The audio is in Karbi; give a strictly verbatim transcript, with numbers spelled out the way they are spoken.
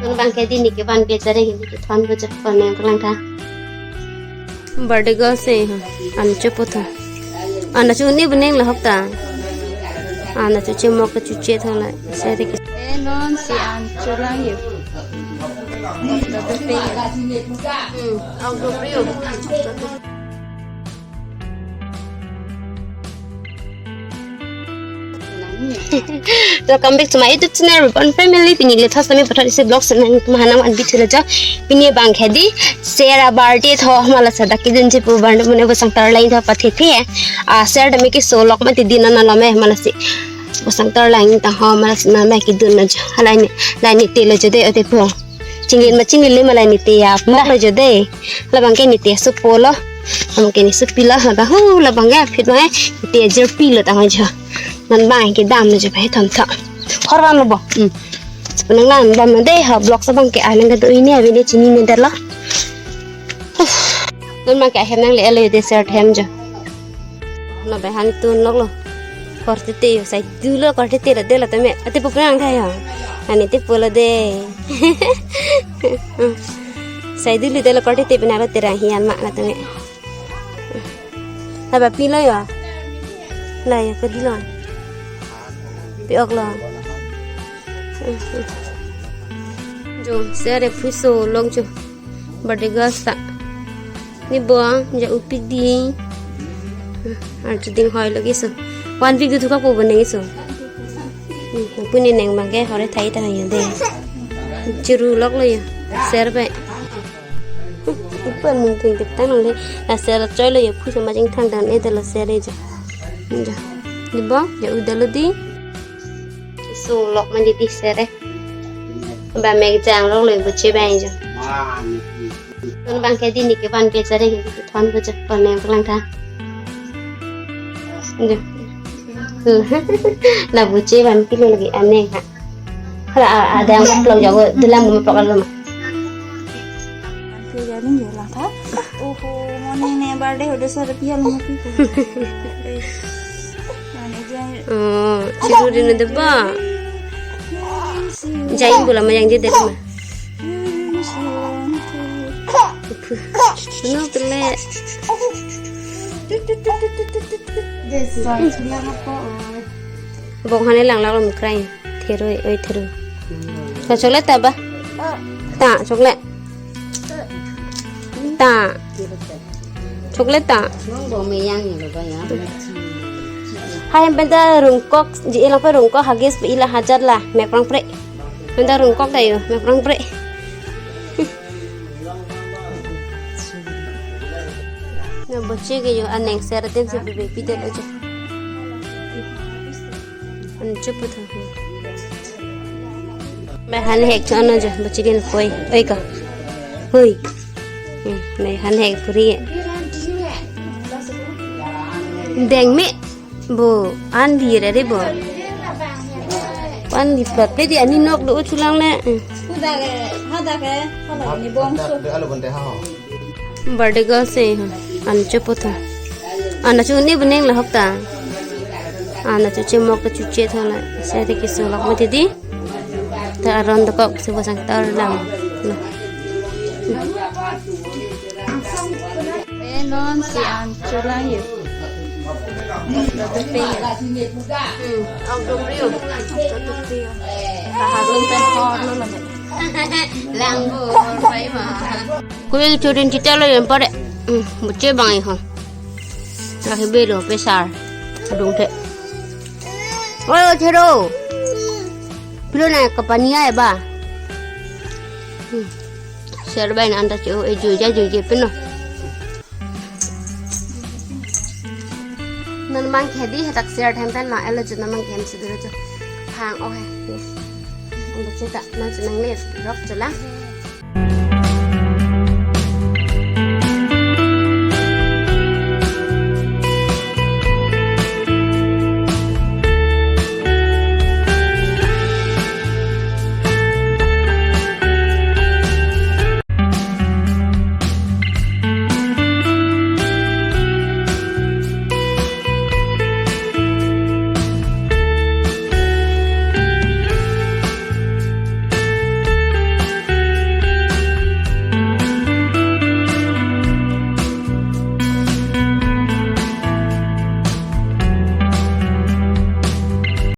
Abang ke dini ke ban ke jareng hini ke thon bojo, konek lang tha. Birthday girl se, ha. An chopo tha. An chu ni buneng lahok ta. An chu chemok ta chu che tha la. Sere ke. Eh, non si an chulang yo. Hmm, ang dopri yo. Welcome back to my YouTube channel, Reborn Family. Pini le thos tame pathot isi vlog senang mahanam an bithu lajo. Pini abang ke dei, Sarah birthday tho, mala sa dak kidun chepu birthday mane bo sangtar lain tho pathe the. Ah, Sarah tame keso lok mati dina na lome mala si. Bo sangtar lain ta ho mala si na ma kidun lajo. Halai ni, lai ni te lajo dei, o dei po. Chingin ma chingin le mala ni te ya. Mok lajo dei. Labang ke ni te supo lo. Labang ke ni supi lo. Labang hu, labang ya, phit bang ya. Ni te jer pi lo ta ho jo. Non bang ke dam lajo pai thom thom. Hor wan lo bo. Hmm. Sepenang lan bam dei ha vlog sa abang ke anang ka do ini abi ne chini ne dalo. Huh. Non bang ke hem nangle ele dessert hem jo. Lo bai han tun lok lo. Korte te yo, sai du lo korte te lo dei lo tame. Ate pupu nang tha yo. Ani te pulo dei. Sai du lo dei lo korte te pina lo terang hian ma lo tame. Haba pi lo yo. La yo ke di lo. Pi ok lo. Jo, Sarah phu so long jo. Birthday girl ta. Ni bo, ja upi di. Ar chu ding hoi lagi so. One week tu ka po bo neng so. Hmm, puni neng bang ke hore thai ta yo dei. Churu lok lo yo. Sarah bai. Ipan mung ting tip tang nang le. La Sarah choi lo yo phu so ma jing thang dan e de lo Sarah jo. Ja. Ni bo, ja u de lo dei. Sung lok ma dei dei Sarah. Ba mek jang lok le bo che bang jo. Non bang ke dini ke ban ke jareng hini ke thon bojo, konek lang tha. Jo. Na bo che ban pilo lagi aneng ha. Hala a, a, ada yang plong jago, dulang mo plong lo ma. Ke jareng yo lang tha. Oho, mane ne birthday ho dessert pi lo ma pi ko. Mane jai. Oh, chiru di na deba. Jai bola ma yang di deba. No kele. Dessert lang apa? Bong hane lang lang lo mukrai. Theru, oi theru. Ta chocolate ta ba? Ta chocolate. Ta. Chocolate ta. Nong bo meyang ni lo ba ya. Hai hem penta rungkok, ji ilang pe rungkok Huggies pe ila hajar la, mek prang pre. Penta rungkok ta yo, mek prang pre. Na bo che ke yo aneng Sarah tem si bebe pi de lo jo. An chopo tha. Bai han hek cho ano jo, bo che din koi. Oi ka. Hoi. Hmm, bai han hek puri. Deng me. Bo, an di re re bo. An di plot plate di ani nok do chulang le. Hmm. Huda ke, hada ke, hada ni bong so. Birthday girl se, ha. An chopo tha. An chu ni buneng lahok ta. An chu chemok ta chu che tha la. Sere keso lok mati dei. Ta aron dokok si bo sangtar lang. Eh, non si an chulang yo. Hmm, ang dopri yo. Ang dopri yo. Kahak lung pen hor lo lame. Lang bo hor pai ma. Kuil churin chita lo yam pare. Hmm, bo che bang i ho. Lake belo pesar. Dung the. Oi, o thero. Pilo na kapania e ba. Hmm. Sarah bai na anta che o e juja juje pino. Non bang ke dei hadak Sarah hem pen ma elo jo non bang ke hem si dei jo. Hang o he. Ando che ta non si nangle rok jo la.